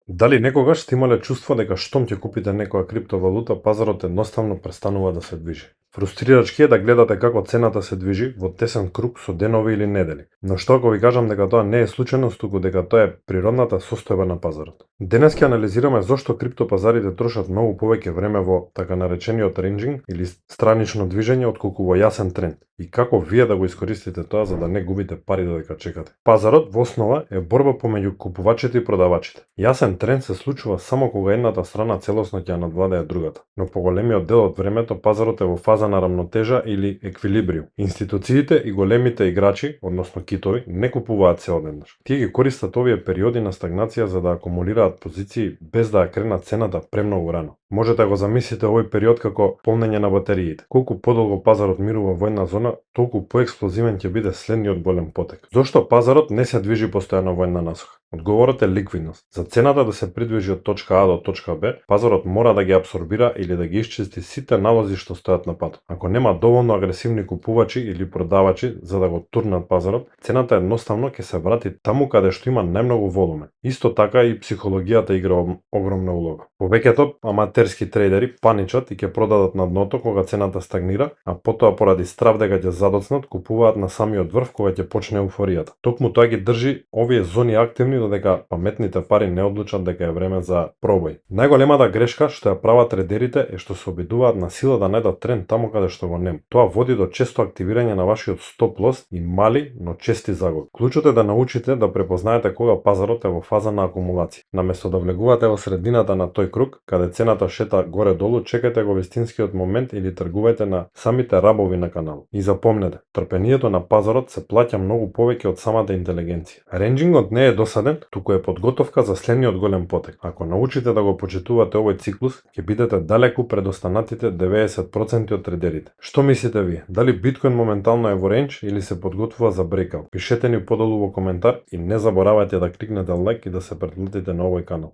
Дали некогаш сте имале чувство дека штом ќе купите некоја криптовалута, пазарот едноставно престанува да се движи? Фрустрирачки е да гледате како цената се движи во тесен круг со денови или недели. Но што ако ви кажам дека тоа не е случајност, туку дека тоа е природната состојба на пазарот? Денес ќе анализираме зошто криптопазарите трошат многу повеќе време во така наречениот ренџинг или странично движење отколку во јасен тренд и како вие да го искористите тоа за да не губите пари додека чекате. Пазарот во основа е борба помеѓу купувачите и продавачите. Јасен тренд се случува само кога едната страна целосно ќе надвладее другата, но поголемиот дел од времето пазарот е во фаза на рамнотежа или еквилибриум. Институциите и големите играчи, односно китови, не купуваат се одеднаш. Тие ги користат овие периоди на стагнација за да акумулираат позиции без да ја кренат цената премногу рано. Можете да го замислите овој период како полнење на батериите. Колку подолго пазарот мирува во една зона, толку поексплозивен ќе биде следниот голем потек. Зошто пазарот не се движи постојано во една насока? Одговорот е ликвидност. За цената да се придвижи од точка А до точка Б, пазарот мора да ги абсорбира или да ги исчисти сите налози што стојат на патот. Ако нема доволно агресивни купувачи или продавачи за да го турнат пазарот, цената едноставно ќе се врати таму каде што има најмногу волуме. Исто така и психологијата игра огромна улога. Повеќето аматерски трейдери паничат и ќе продадат на дното кога цената стагнира, а потоа поради страв дека ќе задоцнат, купуваат на самиот врв кога ќе почне еуфоријата. Токму тоа ги држи овие зони активни додека паметните пари не одлучат дека е време за пробој. Најголемата грешка што ја прават трейдерите е што се обидуваат на сила да најдат тренд таму каде што го нема. Тоа води до често активирање на вашиот стоп лос и мали, но чести загуби. Клучот е да научите да препознаете кога пазарот е во фаза на акумулација. Наместо да влегувате во средината на тој круг, каде цената шета горе-долу, чекајте го вистинскиот момент или тргувајте на самите рабови на канал. И запомнете, трпението на пазарот се плаќа многу повеќе од самата интелигенција. Ренџингот не е досаден, туку е подготовка за следниот голем потек. Ако научите да го почитувате овој циклус, ќе бидете далеку пред останатите 90% од трейдерите. Што мислите вие? Дали биткоин моментално е во рендж или се подготвува за брекаут? Пишете ни подолу во коментар и не заборавајте да кликнете лайк и да се претплатите на овој канал.